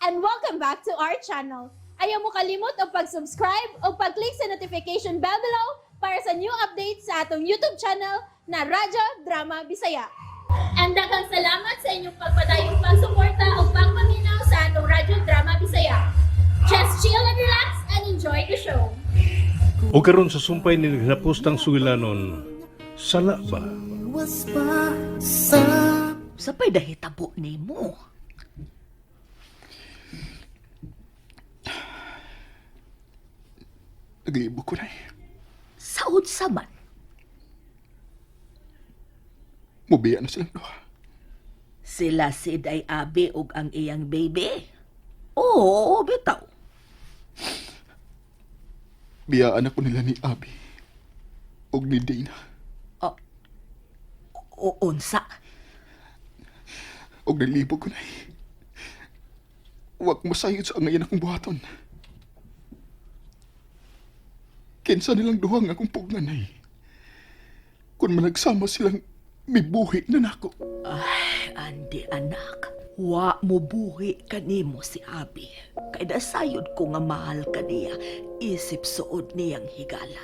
And welcome back to our channel. Ayaw mo kalimot og pag-subscribe o pag-click sa notification bell below para sa new updates sa atong YouTube channel na Radyo Drama Bisaya. And daghang salamat sa inyong pagpadayong pagsuporta o pagpaminaw sa atong Radyo Drama Bisaya. Just chill and relax and enjoy the show. O karon sa sumpay ni naghapos tang sugilanon, sala ba? Sapay dahitabo nimo. Naglibog ko na eh. Saod sa man. Mubiya na silang duha. Sila si Day Abi ug ang iyang baby. Oo, bitaw. Biyaan ako nila ni Abby. Og ni Dana. O unsa. Og naglibog ko na eh. Huwag masayod sa angayan akong buhaton. Kinsa nilang duha nga akong pugnan ay. Kung managsama silang mibuhi na nako. Ay, Andi anak. Wa mo buhi kanimo si Abi. Kay nasayod ko nga mahal kaniya, isip suod niyang higala.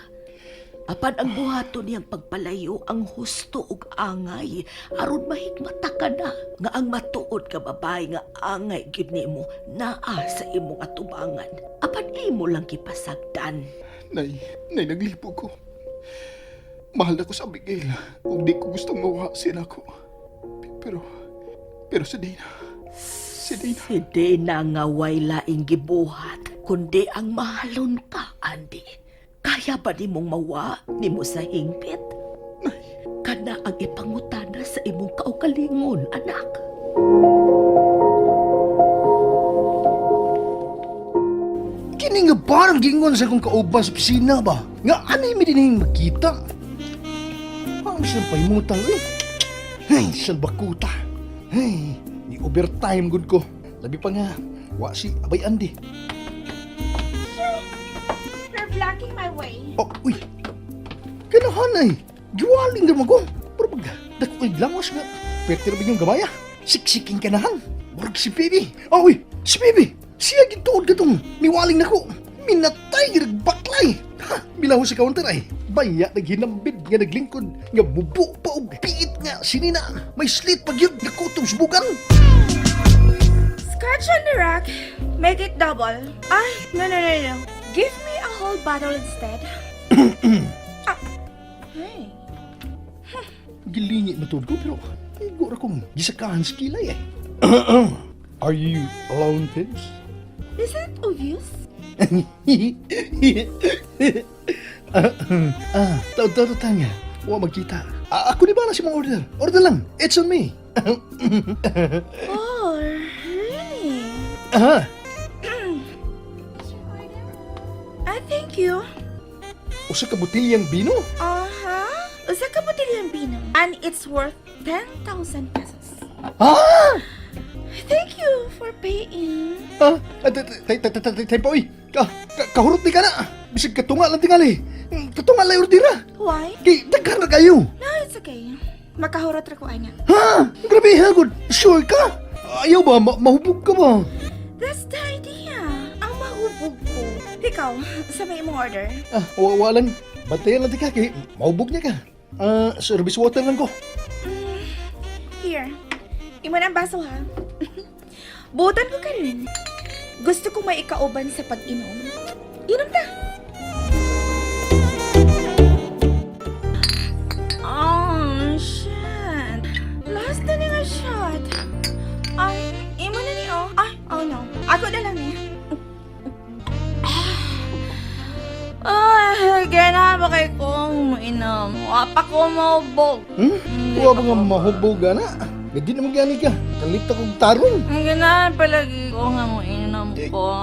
Apan ang buhaton niyang pagpalayo ang husto ug angay aron mahigmata ka na nga ang matuod ka babae nga angay gyud nimo naa sa imong atubangan. Apan imo lang gipasagdan. Nay, nay, naglibog ko. Mahal ako sa Abigail. Ug di ko gustong mawa siya nako. Pero si Dana, si Dana. Si Dana nga way laing gibuhat, kundi ang mahalon ka, Andy. Kaya ba nimong mawa nimo sa hingpit? Kana ang ipangutana sa imong kaugalingon, anak. Kini nga parang gingon sa akong kauban sa opisina ba? Nga anay mi dinhing magkita. Ang siyang pahimutang eh. Ay, siyang bakuta. Ay, ni overtime gud ko. Labi pa nga, wa si Abay Andy. You're blocking my way. Oh, uy. Kanahan ay. Giwaling naman ko. Pero pag dako kay langos nga. Pwerte na yung gamaya. Siksiking kanahan. Murag si Baby. Oh, uy, si Baby. Siya gituod ka tong miwaling nako. Minatay, nagbaklay. Ha, milaho sa counter ay. Baya naghinambid nga naglingkod nga bubo pa og piit nga sinina. May slit pag yun nakutong subukan. Scratch on the rack. Make it double. Ah, no, no, no, no. Give me a whole bottle instead. Ah, hey. Gilingi matud ko pero igo ra kong gisakahan sa kilay eh. Are you alone, Pips? Isn't it obvious? Ah, taw tanya. Wa magkita. Ah, ako ni ba na si mong order? Order lang. It's on me. Oh, really? Ah, Ah, thank you. Usa ka botilyang bino. Uh-huh. Usa ka botilyang bino. And it's worth 10,000 pesos. Ah! Thank you for paying. Ah, tay tay tay tay tay pa oy. Ka, ka kahurot ni ka na. Bisag katunga lang tingali. Katunga lang ordera. Why? Kay daghan ra kayo. No, it's okay. Makahurot ra ko ana. Ha? Grabe ha, good. Sure ka? Ayaw ba? Mahubog ka ba? That's the idea. Ang mahubog ko. Ikaw, sa may imong order. Ah, wa lang. Bantayan lang ti ka kay mahubog niya ka. Ah, service water lang ko. Here. Imo na ang baso ha. Butan ko karon. Gusto kong may ikauban sa pag-inom. Inom ta. Oh, shit. Last na ni nga shot. Ay, imo na ni oh. Ay, oh no. Ako na lang ni. Ay, ganahan ba kay kong mainom? Wa pa ko maubog. Hmm? Wa ba nga mahubog ana? Gadi naman gani ka. Kalit akong tarong. Ang ganahan palagi ko nga mo inom ko.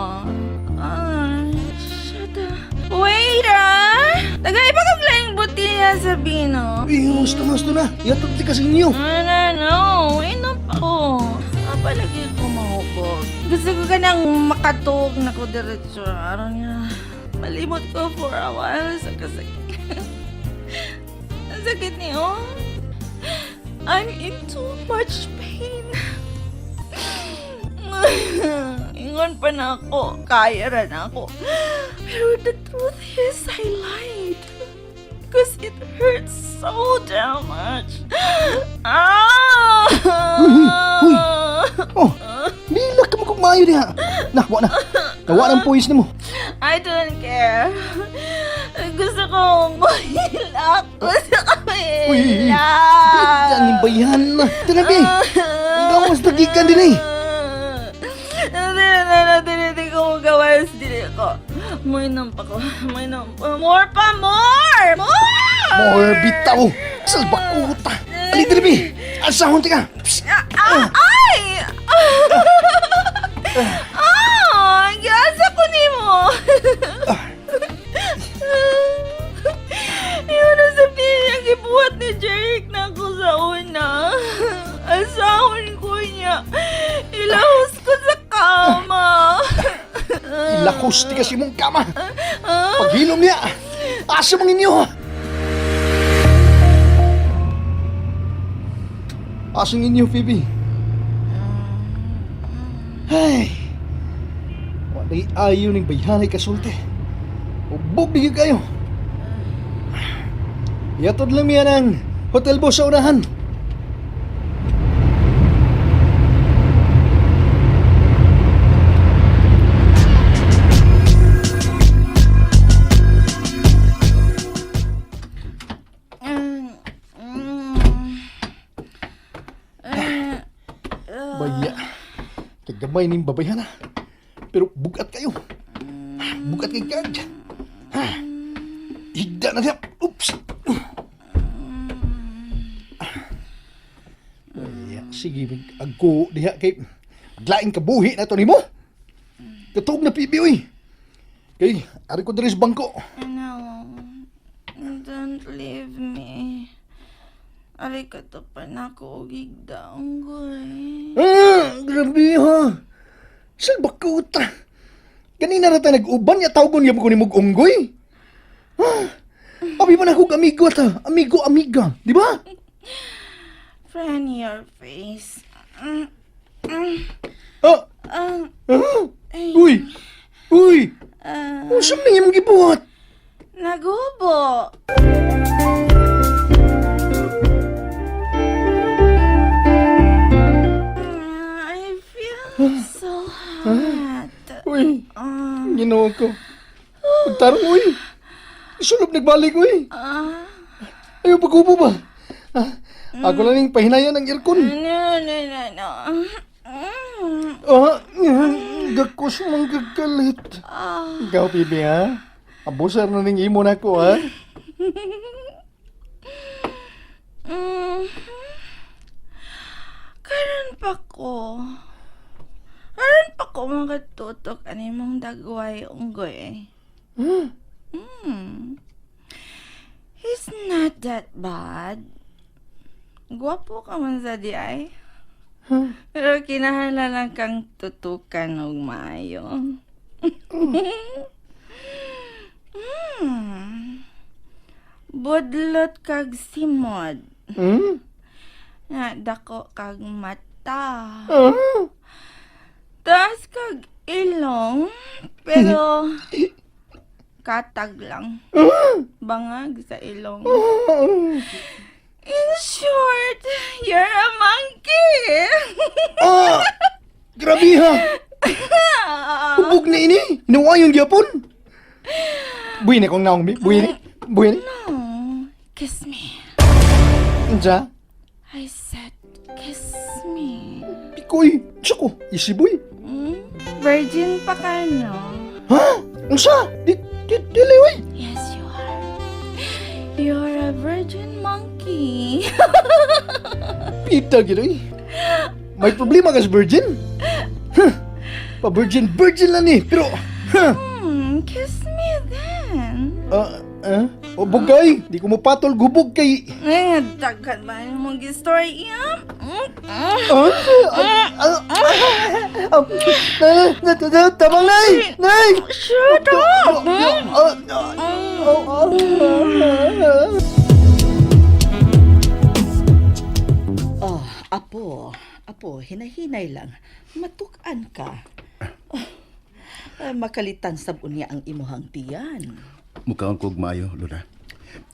Ay, shit ah. Wait ah! Tagay pa kong laing botilya sa bino. Uy, gusto na, gusto na. Iatod ti ka sa inyo. No, no, no. Inom pa ko. Ah, palagi ko mahubog. Gusto ko ka nang makatog na ko diretso. Aron nga. Malimot ko for a while sa kasakit. Ang sakit niyo. I'm in too much pain. Ingon Ingon pa na ako, kaya ra na ako. Pero the truth is, I lied. Because it hurts so damn much. Ah! Uy, uy. Oh, nila ka magugmayo diha. Nah, wa na. Nawa ng poise nimo. I don't care. Gusto ko mahilak. Gusto ko Uy, mahilak. Yan yung bayan na. Tinabi. Gawas na gikan din eh. Hindi, hindi, hindi, hindi ko magawas. Dili ko. Mainom pa ko. Mainom pa. More pa, more! More! More bitaw. Salbakuta. Ali, tinabi. Asahon ka. Psst. Ah, ah, ay! Ah! Giasa ko nimo. Yun ang sabihin niya, gibuhat ni Jeric na ako sa una. Asahon ko niya. Ilahos ko sa kama. Ilakos ti kasi mong kama. Paghilom niya. Asa mang inyo. Asang inyo, Phoebe? Ay. Walay ayo ning bayhanay kasulti. Ubog di gyud kayo. Yatod lang niya ng hotel boss sa unahan. Baya. Kagamay ning babayhana. Pero bugat kayo. Bugat kay kag. Ha. Higda na siya. Oops. Baya. Sige, agko diha kay maglaing kabuhi na to nimo. Katuog na pibi oy. Kay ari ko diri sa bangko. No, don't leave me. Aray ka to pa na ako og higda, unggoy. Ah, grabe ha. Salbakuta. Ganina ra ta nag-uban ya tawgon gyud ko nimo og unggoy. Ah, abi man ako amigo ta, amigo amiga, di ba? Friend your face. Ah, Ah, ah, uy. Uy, ah, unsa man imong gibuhat? Nagubo. I feel so hot. Uy, Ah, Ginoo ko. Pagtarong uy. Isulob nagbalik uy. ah. Ayaw pag-ubo ba? Ah, ako lang ning pahinayan ang aircon. No, no, no, no. Mm. Ah, gakos mong gagalit. Ah. Ikaw, Bibi, ha? Abusar na ning imo na ko, ha? Karon pa ko. Karon pa ko makatutok ani mong dagway unggoy. Mm. He's not that bad. Gwapo ka man sa di ay. Pero kinahanglan lang kang tutukan og maayo. Budlot kag simod. Hmm? Na dako kag mata. Ah? Taas kag ilong, pero katag lang. Bangag sa ilong. In short, you're a monkey. Ah! Grabe, ha? Hubog na ini. Nawayon gyapon. Buhi na kong naong, Bi. Buhi ni. Buhi ni. No, kiss me. Unsa? I said, kiss me. Pikoy. Tsako, isiboy. Hmm? Virgin pa ka, no? Ha? Unsa? Di, di, dili, oy. Yes, you are. You're a virgin monkey. Pita, gid, oy. May problema ka sa virgin? Huh. Pa-virgin, virgin lang ni. Pero, huh. Kiss me then. Ah, ah? O bugay, di ko mo patol gubog kay. Eh, daghan ba mong story iya? Ah, ah, ah, ah, na, na, na, Tamang nay! Nay! Shut up! Ah, ah, ah, ah, ah. Oh, apo, apo, hinahinay lang. Matukan ka. Oh, Makalitan sab unya ang imuhang tiyan. Mukaon kog maayo, Lola.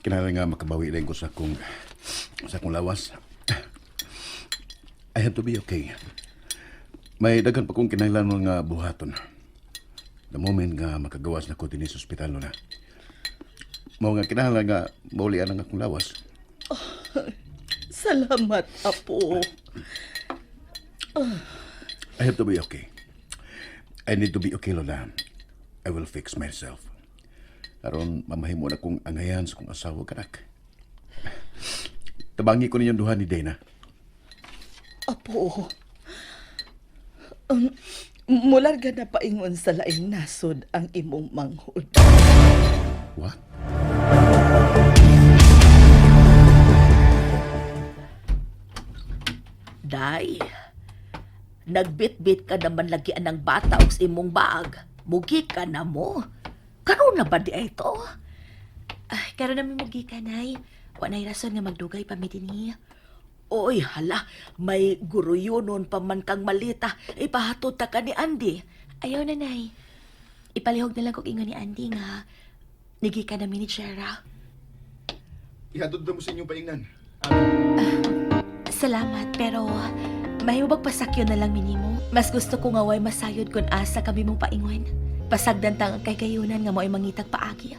Kinahanglan nga makabawi lang ko sa akong lawas. I have to be okay. May daghan pa kong kinahanglan nga buhaton. The moment nga makagawas na ko dinhi sa ospital, Lola. Mao nga kinahanglan nga maulian ang akong lawas. Salamat, apo. I have to be okay. I need to be okay, Lola. I will fix myself. Aron mamahimo na kong angayan sa kong asawa ug anak. Tabangi ko ninyong duha ni Dana. Apo. Mularga na paingon sa laing nasod ang imong manghod. What? Day, nagbitbit ka naman lagi ang bata og sa imong bag. Mugi ka na mo. Karon na ba diay to? Ay, karon na mi mugikan, Nay. Wa nay rason nga magdugay pa mi dinhi. Oy, hala, may guruyonon pa man kang malita. Ipahatod ta ka ni Andy. Ayaw na, Nay. Ipalihog na lang kog ingon ni Andy nga nigikan na mi ni Jera. Ihatod na mo sa inyong paingnan. Salamat, pero mahimo bag pasakyon na lang minimo. Mas gusto ko nga way masayod kung asa kami mong paingon. Pasagdan tang ang kaygayunan nga mo'y mangitag paagi.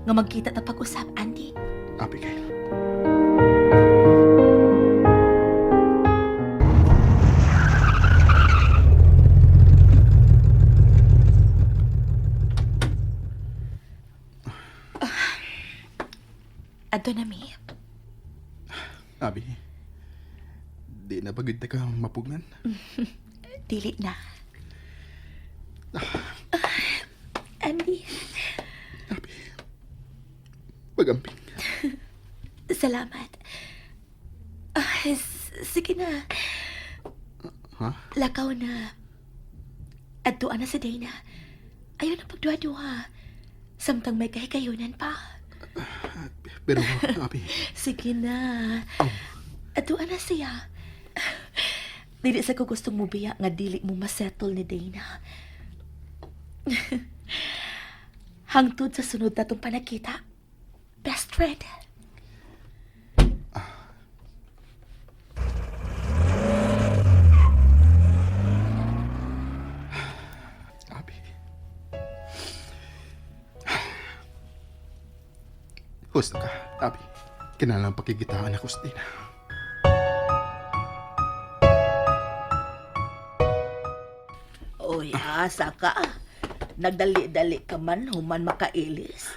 Nga magkita ta pag-usap, Andy. Abigail. Adto na mi. Abi, di na pagod ka mapugnan? Dili na. Andy, Pagamping. salamat. Sige na. Ha? Lakaw na. Adtuan na si Dana. Ayaw na pagduha-duha. Samtang may kahikayunan pa. Pero, Abi, Sige na. Adtuan na siya. Dili sa ko gustong mubiya nga dili mo masettle ni Dana. Hangtod sa sunod na tong panagkita. Best friend. Abi. Husto ka, Abi. Kinahanglan pakikitaan ako sa Dina. Oy, asa ka. Nagdali-dali ka man, human makailis.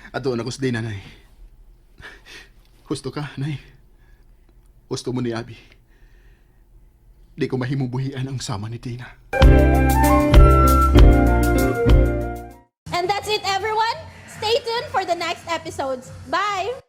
Atuon ako sa Dina, Nay. Husto ka, Nay. Husto mo ni Abi. Di ko mahimubuhian ang sama ni Dina. And that's it, everyone. Stay tuned for the next episodes. Bye!